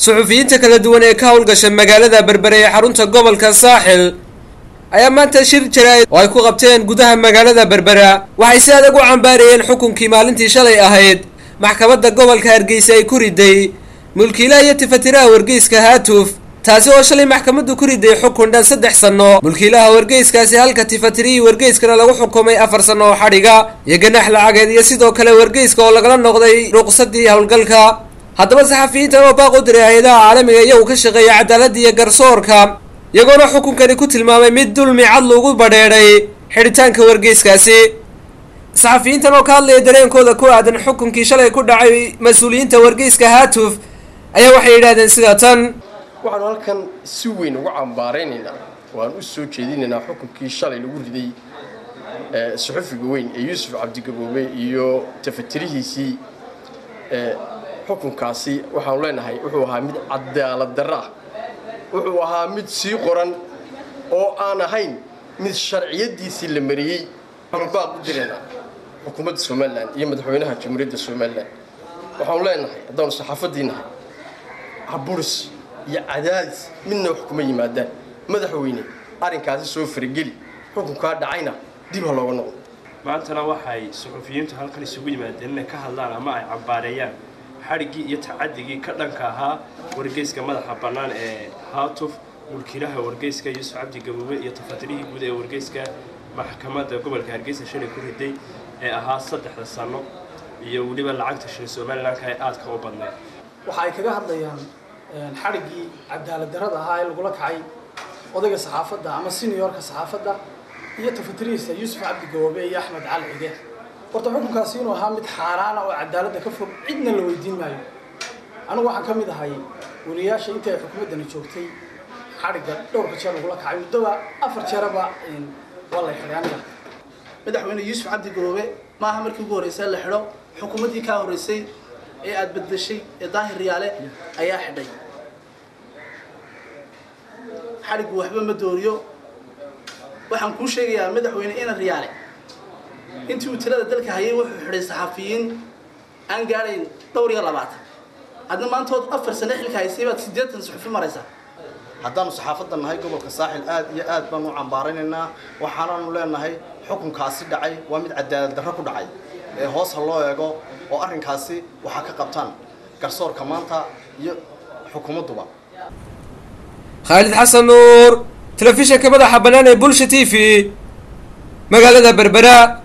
Suxufiyiinta kala duwan ee ka howlgasha magaalada Berbere ee xarunta gobolka Saaxil ayaa maanta shir jaraa'id oo ay ku qabteen gudaha magaalada Berbera waxay si adag u cambaariyeen xukunkii maalintii shalay ahayd maxkamadda gobolka Hargeysa ay ku riday mulkiilaha iyo tifatiraha wargeyska Haatuf, taasi oo shalay maxkamaddu ku riday xukun dhan 3 sano mulkiilaha wargeyskaasi, halka tifatirihii wargeyskana lagu xukumay 4 sano oo xadhiga iyo ganax lacageed, iyo sidoo kale wargeyska oo lagala noqday ruqsadii howlgalka. Haddaba saxafiyiintan oo baaq u diray hay-adaha caalamiga iyagu ka shaqeeya cadaaladda iyo garsoorka, iyagoona xukunkani ku tilmaamay mid dulmi cad lagu badheedhay xidhitaanka wargeyskaasi. Saxafiyiintan oo ka hadlaya dareenkooda ku aadan xukunkii shalay ku dhacay mas-uuliyiinta wargeyska Haatuf ayaa waxay yidhahdeen sida tan: Waxaanu halkan si weyn uga cambaaraynaynaa, waan u soo jeedinaynaa xukunkii shalay lagu riday suxufiga weyn ee Yuusuf Cabdigaboobe iyo tafatirihiisii. Xukunkaasi waxaanu leenahay wuxuu ahaa mid cadaalad darro ah, wuxuu ahaa mid sii qoran oo aan ahayn mid sharciyadiisii la mariyey. Waxaanu baaq u diraynaa xukuumadda Somalilan iyo madaxweynaha Jamhuuriyadda Somalilan. Waxaanu leenahay, haddaanu saxaafaddii nahay, caburis iyo cadaadis midna wax kuma yimaadaan. Madaxweyne, arrinkaasi soo farageli, xukunkaa dhacayna dib ha looga noqdo. Maantana waxay suxufiyiintu halkan isugu yimaadeen inay ka hadlaan ama ay cambaareeyaan xadhiggii iyo tacadigii ka dhanka ahaa wargeyska madaxa bannaan ee Haatuf, mulkiilaha wargeyska Yuusuf Cabdi Gaboobe iyo tafatirihii guud ee wargeyska maxkamadda gobolka Hargeysa shalay ku riday ee ahaa 3da sano iyo weliba lacagta shil Somalilanka ee aadka u badnayd. Waxa ay kaga hadlayaan xadhiggii cadaalad darrada ahaa ee lagula kacay odayga saxaafadda ama seniorka saxaafadda iyo tafatirihiisa Yuusuf Cabdi Gaboobe iyo Axmed Cali Cige. Horta xukunkaasi inuu ahaa mid xaaraana oo cadaaladda ka fog cidna la weydiin maayo. Anigu waxaan ka mid ahay wariyaasha intii ay xukuumaddani joogtay xadhigga dhowrka jeer lagula kacay, muddoba 4 jeeraba waa lay xidhay aniga. Madaxweyne Yuusuf Cabdi Gaboobe maaha markii ugu horreysay la xidho. Xukuumaddii kaa horreysay ee aada bedeshay ee Daahir Riyaale ayaa xidhay. Xadhiggu waxba ma dooriyo. Waxaan kuu sheegayaa, madaxweyne, ina Riyaale intii uu talada dalka hayay wuxuu xidhay saxafiyiin aan gaadhayn dhowr iyo 20. Adna maantood 4 sano xilka haysay baad 80 suxufi maraysaa. Haddaanu saxaafadda nahay gobolka Saaxil, aad iyo aad baanu u cambaaraynaynaa. Waxaanaanu leenahay xukunkaasi dhacay waa mid cadaalad darro ku dhacay ee hoos ha loo eego oo arrinkaasi waxaa ka qabtaan garsoorka maanta iyo xukuumadduba. Khaalid Xasan Nuur, telefishinka madaxa bannaan ee Bulsha TV, magaalada Berbera.